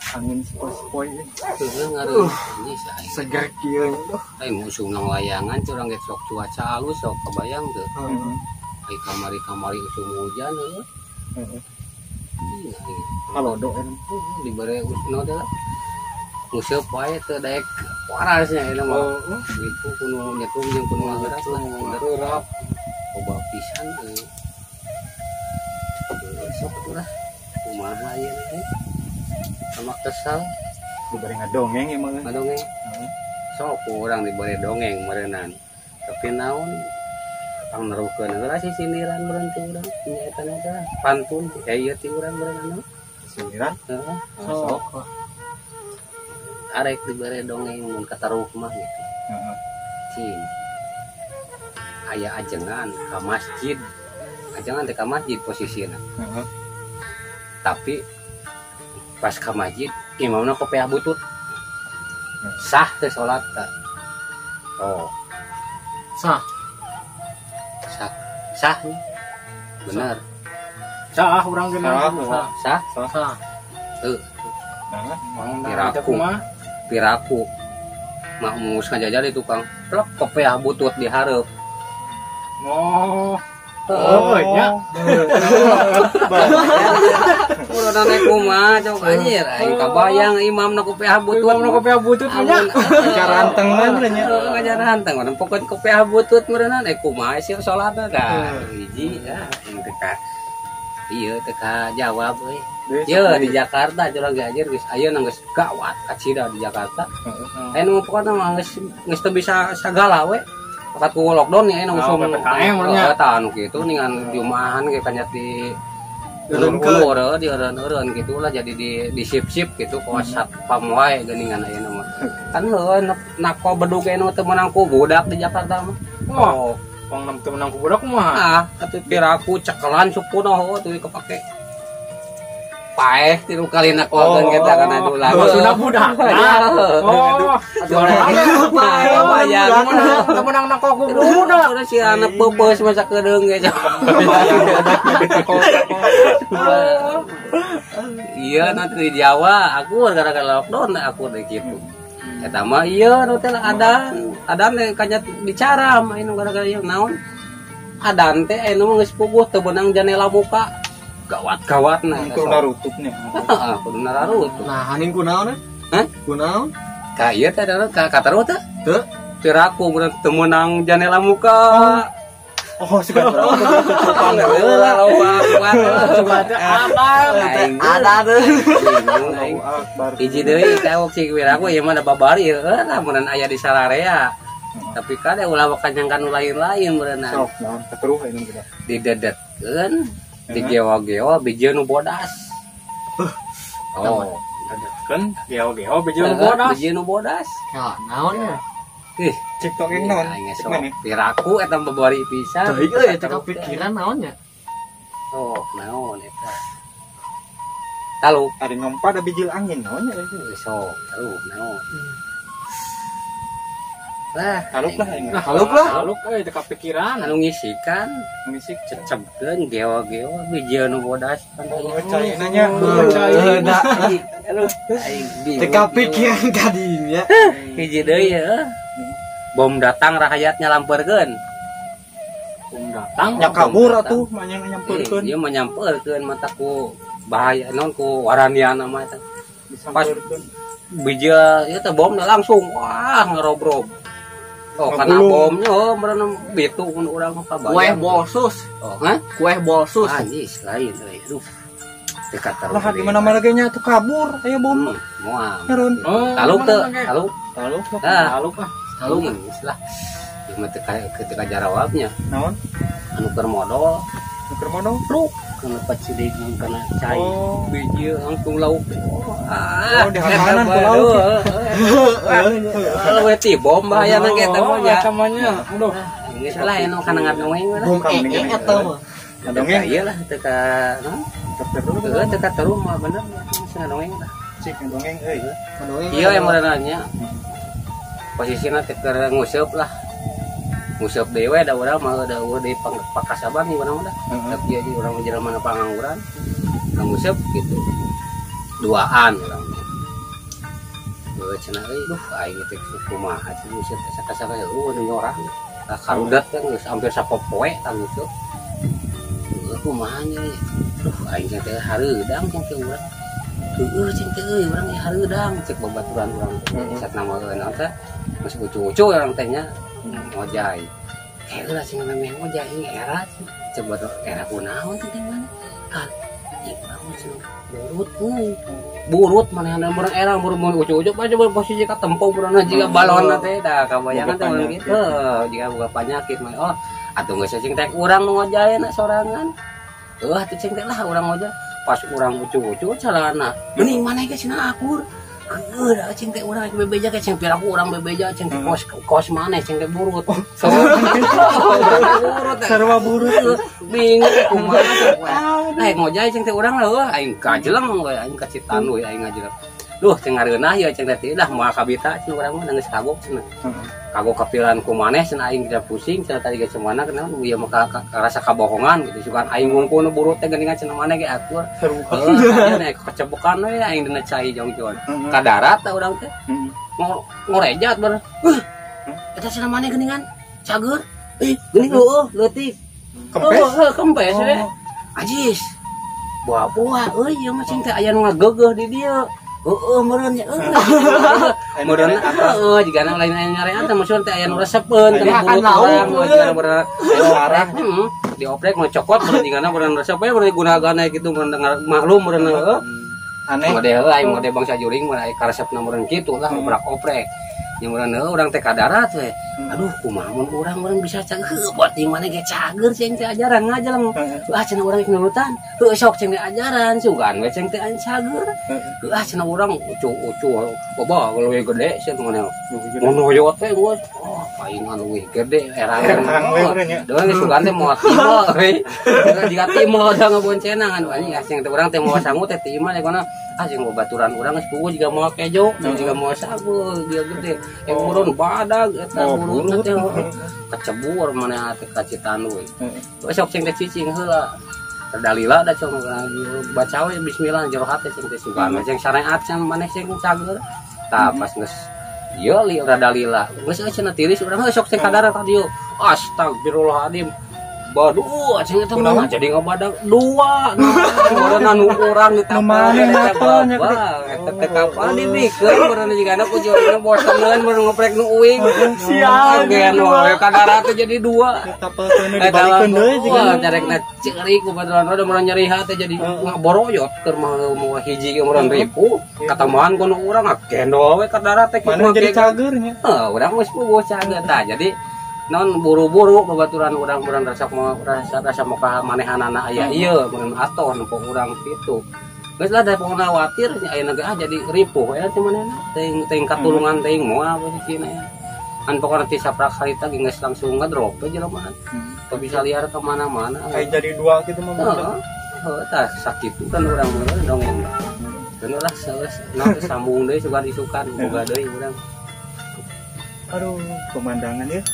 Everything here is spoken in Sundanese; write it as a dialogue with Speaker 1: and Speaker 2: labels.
Speaker 1: Angin sepoi-sepoi.
Speaker 2: Heueuh, ngareun ini sae.
Speaker 3: Seger kieu, duh.
Speaker 2: Aing usum nang layangan curang ge sok cuaca alus, sok kebayang teu?
Speaker 1: Heeh.
Speaker 2: Ai kamari-kamari usum hujan heueuh.
Speaker 1: Heeh.
Speaker 2: Iya, iya.
Speaker 1: Halodo eta.
Speaker 2: Dibere usno teh lah. Nguseup wae teu daek warasnya eta mah.
Speaker 1: Oh,
Speaker 2: Gitu kudu nyetum jeung kudu ngagerak lah.
Speaker 3: Gerak.
Speaker 2: Loba pisan euy. Sok atuh lah. Kumaha ieu teh? Sama kesal.
Speaker 1: Dibere ngadongeng ieu mah.
Speaker 2: Ngadongeng.
Speaker 1: Heeh.
Speaker 2: Sok ku urang dibere dongeng meureunan. Tapi naon pang nerukeun heula si sindiran meureun ti urang nya eta na teh pantun ieu ti urang meureun anu.
Speaker 1: Sindiran.
Speaker 2: Heeh.
Speaker 1: Sok.
Speaker 2: Arek dibere dongeng mun kataruh mah gitu.
Speaker 1: Heeh.
Speaker 2: Cing. Aya ajengan ka masjid. Ajengan teh ka masjid posisina.
Speaker 1: Heeh.
Speaker 2: Tapi pas ka masjid imamna kopeah butut. Sah teh salat teh? Oh,
Speaker 3: Sah.
Speaker 2: Sah. Sah. Bener.
Speaker 3: Sah urang ge
Speaker 1: Sah.
Speaker 3: mah.
Speaker 2: Sah.
Speaker 3: Sah.
Speaker 2: Heuh,
Speaker 1: Nah,
Speaker 3: Mang
Speaker 2: Piraku.
Speaker 3: kumaha?
Speaker 2: Piraku. Makmum ngajajar di tukang. Plek kopeah butut di hareup.
Speaker 3: Oh. Oh, nya.
Speaker 2: Udah naik kumaha cok anjir aing kabayang imamna kopeah butut.
Speaker 3: Imamna kopeah butut mah nya.
Speaker 1: Ngajar ranteng mah nya.
Speaker 2: Ngajar ranteng urang pokok kopeah butut meureunna kumaha sih salatna dah. Hiji ya aing teh ka ieu teh ka jawab euy. Ye di Jakarta curang ge anjir geus ayeuna geus gawat kacida di Jakarta.
Speaker 1: Heeh.
Speaker 2: Aya nu pokokna mah geus geus teu bisa sagala we. Pakat ku lockdown ya aya nu
Speaker 3: Oh,
Speaker 2: usum.
Speaker 3: PPKM nya.
Speaker 2: Heeh, tah anu kitu ningan jumahan ge kanyat di
Speaker 1: Eureunkeun.
Speaker 2: ulur-ulur di eureun-eureun gitu lah, jadi di sip-sip gitu kawas satpam wae geuningan ayeuna mah. Kan heueuh nako bedug anu teu meunang ku budak di Jakarta mah.
Speaker 3: Oh, wong teu meunang ku budak kumaha?
Speaker 2: Ah, atuh piraku cekelan supuna heueuh tuh kepake. Paeh tilu kali nakokeun kita kana dulang.
Speaker 3: Maksudna budak. Oh,
Speaker 2: Paeh bayang.
Speaker 3: teu meunang nako ku budak.
Speaker 2: Udah si anak peupeus masa kedeung ge. Iya nanti di Jawa aku gara-gara lockdown aku deh gitu. Eta mah iya nu teh adan, adan teh kanya bicara mah anu gara-gara ieu naon? Adan teh anu geus puguh teu beunang janela muka. Gawat-gawat nah.
Speaker 1: Kudu narutup nya.
Speaker 2: Heeh, kudu nararutup.
Speaker 4: Nah, haning kunaon?
Speaker 2: Hah?
Speaker 4: Kunaon?
Speaker 2: Ka ieu teh ka kataruh teh?
Speaker 4: Teu.
Speaker 2: Piraku mun teu meunang janela muka.
Speaker 1: Oh, suka tutupan.
Speaker 2: Heula loba kuat.
Speaker 3: Coba teh apa?
Speaker 4: Ada tuh.
Speaker 2: Bingung aing.
Speaker 1: Allahu Akbar.
Speaker 2: Hiji deui teh cik wiraku ieu mah da babari heueuh lah mun aya di sararea. Tapi kan ulah wakanyang kanu lain-lain berenang.
Speaker 1: Sok naon keteruh ini kita.
Speaker 2: Didedetkeun, digewa-gewa bijieun nu bodas. Oh,
Speaker 3: Kan geo-geo bijieun nu bodas.
Speaker 2: Bijieun nu bodas.
Speaker 4: Ya, naon ya?
Speaker 2: Ih,
Speaker 1: Cek tongeng naon?
Speaker 2: aing
Speaker 1: Cek
Speaker 2: sok
Speaker 1: mana?
Speaker 2: piraku eta babari pisan.
Speaker 4: Teuing euy, teu kepikiran naon nya?
Speaker 2: Oh, naon eta? Taluk.
Speaker 1: Ari ngompa da bijil angin naon nya itu.
Speaker 2: Sok, taluk naon. Lah,
Speaker 1: Taluk lah aing.
Speaker 4: Taluk lah.
Speaker 3: Taluk euy teu kepikiran.
Speaker 2: Anu ngisikan
Speaker 1: Ngisik.
Speaker 2: Cecebkeun gewa-gewa bijieun nu bodas.
Speaker 1: Oh, cai nanya.
Speaker 3: Cai.
Speaker 4: Da,
Speaker 2: Aduh, aing bingung.
Speaker 4: teu kepikiran ka dinya.
Speaker 2: Hiji deui ya. Bom datang rahayat nyalamperkeun.
Speaker 3: Bom datang.
Speaker 1: Nya kabur atuh mah nya nyamperkeun.
Speaker 2: Ieu mah nyamperkeun mata ku bahaya naon ku waraniana mah eta.
Speaker 1: Disamperkeun.
Speaker 2: Bijil ieu teh bomna langsung wah ngerobrob. Oh, kana
Speaker 1: Ngagulung.
Speaker 2: bomnya oh meureun bitu mun urang mah kabayang.
Speaker 4: Kue bolsus.
Speaker 2: Oh, hah?
Speaker 4: Kue bolsus.
Speaker 2: Anjis lain euy. Aduh. Dekat terus.
Speaker 1: Lah di mana-mana ge nya atuh kabur aya bom.
Speaker 2: Moal.
Speaker 1: Heron.
Speaker 3: Oh,
Speaker 2: Taluk teu,
Speaker 3: mana ge?
Speaker 2: taluk.
Speaker 1: Taluk.
Speaker 2: Ah,
Speaker 3: Taluk ah.
Speaker 2: taluk geus lah. Ieu mah teu ketika jarawabnya
Speaker 1: Naon?
Speaker 2: anu keur modol,
Speaker 1: Nu keur modol.
Speaker 2: pluk kana pacilik mun kana cai.
Speaker 1: Oh.
Speaker 2: Biji langsung lauk. Ah,
Speaker 1: Oh, dihantanan ku lauk.
Speaker 2: Kalau ti bom bahayana ge eta mah nya.
Speaker 3: Eta mah nya. Aduh.
Speaker 2: Geus lah anu kana ngadongeng lah.
Speaker 4: Bom ee eta mah.
Speaker 1: Ngadongeng.
Speaker 2: Ieu lah teu ka naon?
Speaker 1: Terus
Speaker 2: Heueuh teu ka teru mah bener geus ngadongeng lah.
Speaker 1: cik ngadongeng euy.
Speaker 4: Ngadongeng.
Speaker 2: Iya yang nanya. Posisinya teh keur nguseup lah. Nguseup deui we da urang mah da eueuh deui pakasaban di urang mah dah.
Speaker 1: Heeh.
Speaker 2: Tapi jadi urang mah jelema pangangguran. Nguseup gitu. Duaan urang. Heuh cenah euy, duh aing teh kumaha cenah ngusir teh sakasana eueuh nu nyorang. Tah karudat kan geus hampir sapopoe tah gitu. Heuh kumaha nya euy. Duh aing teh hareudang cing teh urang. Heueuh cing teh euy urang hareudang cek babaturan urang teh. Sat nama euy naon teh geus ucu-ucu urang teh nya ngojay. Heula sing memeh ngojay ini era cek batur era kunaon teh teh mana? Kan ieu urang mah cenah burut euy. Burut manehna meureun era mun ucu-ucu aja posisi ka tempo meureun jiga balon teh tah kabayangan teh mun kitu jiga boga panyakit mah oh atuh geus cing teh urang nu ngojayna sorangan. Heuh atuh cing teh lah urang ngojay pas urang ucu-ucu calana mending maneh ge cenah akur. Heuh da cing teh urang bebeja ge cing piraku urang bebeja cing teh kos kos maneh cing teh burut. Burut
Speaker 1: Sarua burut.
Speaker 2: Bingung kumaha teh. Nah, ngojay cing teh urang lah heuh aing kajeleng we aing ka Citanduy aing ngajeleng. Duh cing ngareunah ieu cing teh lah moal kabita cing urang mah geus kagok cenah. Kagok kapilan ku maneh cenah aing tidak pusing cenah tadi ge cemana kenaon ieu mah karasa kabohongan gitu sugan aing ngungkul nu burut teh geuningan cenah maneh ge akur. Heuh nya kecebukan we aing dina cai jongjon. Ka darat tah urang teh. Ngorejat bar. Heuh. Eta cenah maneh geuningan cager. Ih, geuning heueuh leutik.
Speaker 1: Kempes?
Speaker 2: Heuh, kempes we. Ajis. Buah-buah euy ieu mah cing teh aya nu ngageugeuh di dieu. Heueuh meureun nya euy. Meureun heueuh jigana lain aya nyarean teh maksudna teh aya nu resepeun kana burut urang jigana meureun
Speaker 1: arah.
Speaker 2: Dioprek mah cokot meureun jigana meureun resep we meureun guna-gana kitu meureun maklum meureun heueuh.
Speaker 1: Aneh.
Speaker 2: Mode heueuh aing mode bangsa juring meureun aya karesepna meureun kitu lah obrak-oprek. Nya meureun heueuh urang teh ka darat we. Aduh kumaha mun urang meureun bisa cager heueuh buat di mana ge cager cing teh ajaran ngajeleng. Ah cenah urang nurutan. Heueuh sok cing teh ajaran sugan we cing teh aing cager. Heueuh ah cenah urang ucu-ucu loba leuwih gede cenah mana. Mun hoyot teh geus oh paingan leuwih gede erang. Deung geus sugan teh moal timbel euy. Jiga timbel da ngaboncenangan anjing cing teh urang teh moal sangu teh timbel kana ah jeung babaturan urang geus puguh jiga moal kejo jiga moal sagu dia gede. Urun badag eta burut teh kecebur maneh teh ka Citanduy. Sok cing teh cicing heula. Terdalila da cong baca we bismillah jero hate cing teh sugan cing syariat cing maneh cing cager. Tah pas geus ieu li rada lila. Geus euy cenah tiris urang heuh sok cing ka darat ka dieu. Astagfirullahaladzim. Baduh, cing eta mah jadi ngabadag dua. Nah, anu urang ditapal eta teh kapal dibikeun meureun jigana ku jurna boseneun meureun ngoprek nu uing.
Speaker 4: Sial.
Speaker 2: Gean we ka darat teh jadi dua.
Speaker 1: Tapalkeun dibalikeun deui
Speaker 2: jigana. Carekna ceurik ku baturan udah meureun nyeri hate jadi ngaboroyot keur mah moal hiji ge meureun ripuh. Katambahan ku nu urang gendol we ka darat teh
Speaker 1: kitu jadi cager nya.
Speaker 2: Heuh, urang geus puguh cager tah. Jadi non buru-buru babaturan urang-urang rasa mau rasa mau ka manehanana aya ieu mun atoh nempo urang kitu. Geus lah da pokona khawatir nya ayeuna ge ah jadi ripuh we teh manehna teuing teuing katulungan teuing moal we hijina ya. An pokona ti saprak harita ge geus langsung ngedrop we jelema. Teu bisa liar ka mana-mana.
Speaker 1: Kayak jadi dua kitu mah.
Speaker 2: Heuh, tah sakitu kan urang meureun dongeng. Keun lah geus naon sambung deui sugan isukan boga deui urang.
Speaker 1: Aduh, pemandangan ya.